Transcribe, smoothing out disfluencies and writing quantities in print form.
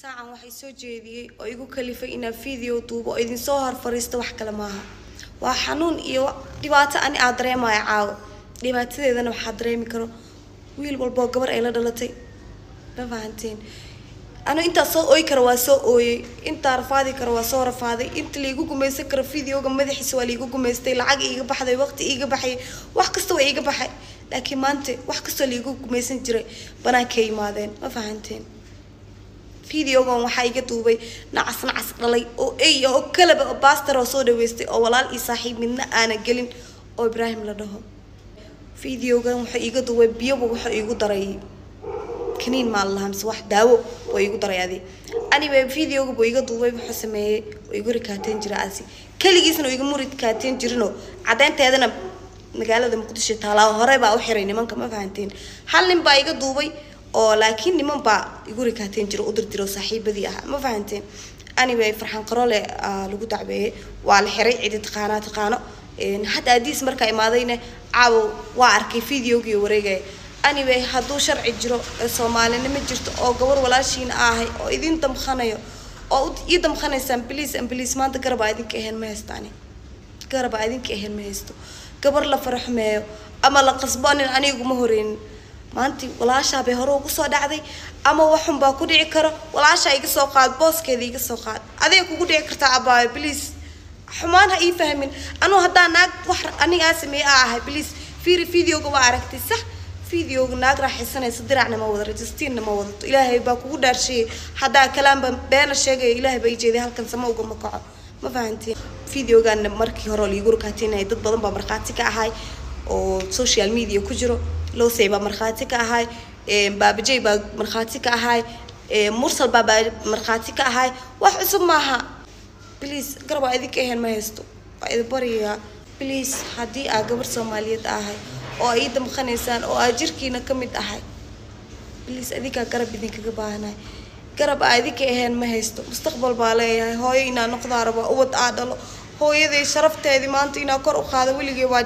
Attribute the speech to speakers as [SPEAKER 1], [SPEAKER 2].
[SPEAKER 1] Saacan waxay soo jeediyey oo igu kalifay inaan video duubo oo idinsoo hor fariisto wax kale maaha. Waa xanuun iyo dhibaato ani aa dareemaya caawo. Dhibaatadeedana waxaa dareemi karo wiil walba oo gabar ay la dhalatay. Ma fahanteen? Anu intaa soo ooyi karo waa soo ooyey, intaa rafaadi karo waa soo rafaaday, inta laigu gumaysan karo videoga madaxiisa waa laigu gumaystay, lacag iiga baxday, waqti iiga baxay, wax kasta waa iiga baxay. Laakiin maanta wax kastoo laigu gumaysan jiray banaankay yimaadeen. Ma fahanteen? Videogan waxaa iga duubay nacas nacas dhalay oo ey oo kalaba oo baastar oo soo dhaweystay oo walaal iyo saaxiib midna aanan gelin oo Ibraahim la dhaho. Videogan wuxuu iiga duubay biyoba, wuxuu iigu daray kaniin maa la lahaa mise wax daawo oo iigu daray adi. Anyway, videoga buu iga duubay, wuxuu sameeyey oo igu rikaateen jira asi keligiisna oo igama rikaateen jirinoo caddeynteedana magaalada Muqdisho taalaa hore baa u xiray nimanka. Ma fahanteen? Hal nin baa iga duubay oo laakiin niman baa igu rikaateen jiro u dirdiro saaxiibadii ahaa. Ma fahanteen? Anyway, Farxaan Qaroole lagu dacbeeyey, waa la xiray, cidi taqaanaa taqaano. Hadda adiis markaa imaadayna caawo waa arkay videogii wareegaya. Anyway, hadduu sharci jiro ee soomaalinimo jirto oo gabar walaashiina ahay oo idin damkhanayo oo ii damkhanaysaan, please and please, maanta garab aa idinka ahayn ma haystaani, garab aa idinka ahayn ma haysto. Gabar la faraxmeeyo ama la qasbo nin aniguma horeynin. Maanti walaashaa bay hore ugu soo dhacday ama waxun baa ku dhici karo. Walaashaa iga soo qaad, booskeeda iga soo qaad, adeeg kugu dhici kartaa. Abaayo, please, xumaan ha ii fahmin. Anuu haddaa naag wax anigaa sameeye aa ahay, please fiiri videoga. Waa aragtay sax? Videoga naag raaxaysanaysa, diracna ma wada, rajistiinna ma wadato. Ilaahay baa kugu dhaarshiyey haddaa kalaanba beena sheegaya, Ilaahay baa ii jeeday, halkan sama ugama kaco. Ma fahanteen? Videogan markii hore oo liigu rukaatinayay dad badan baa markhaati ka ahay oo social media ku jiro. Losey baa markhaati ka ahay, Baabajey baa markhaati ka ahay, Mursal baa markhaati ka ahay. Wax cusub maaha. Please, garab aa idinka ahayn ma haysto, waa idin baryayaa. Please, haddii aa gabar Soomaaliyeed ahay oo aa ii damqanaysaan oo aa jirkiina ka mid ahay, please, adinkaa garab idinkaga baahanahay. Garab aa idinka ahayn ma haysto. Mustaqbal baa leeyahay, hooyo inaa noqdaa rabaa, ubad aa dhalo, hooyaday sharafteedii maanta inaa kor u qaado weligay waa.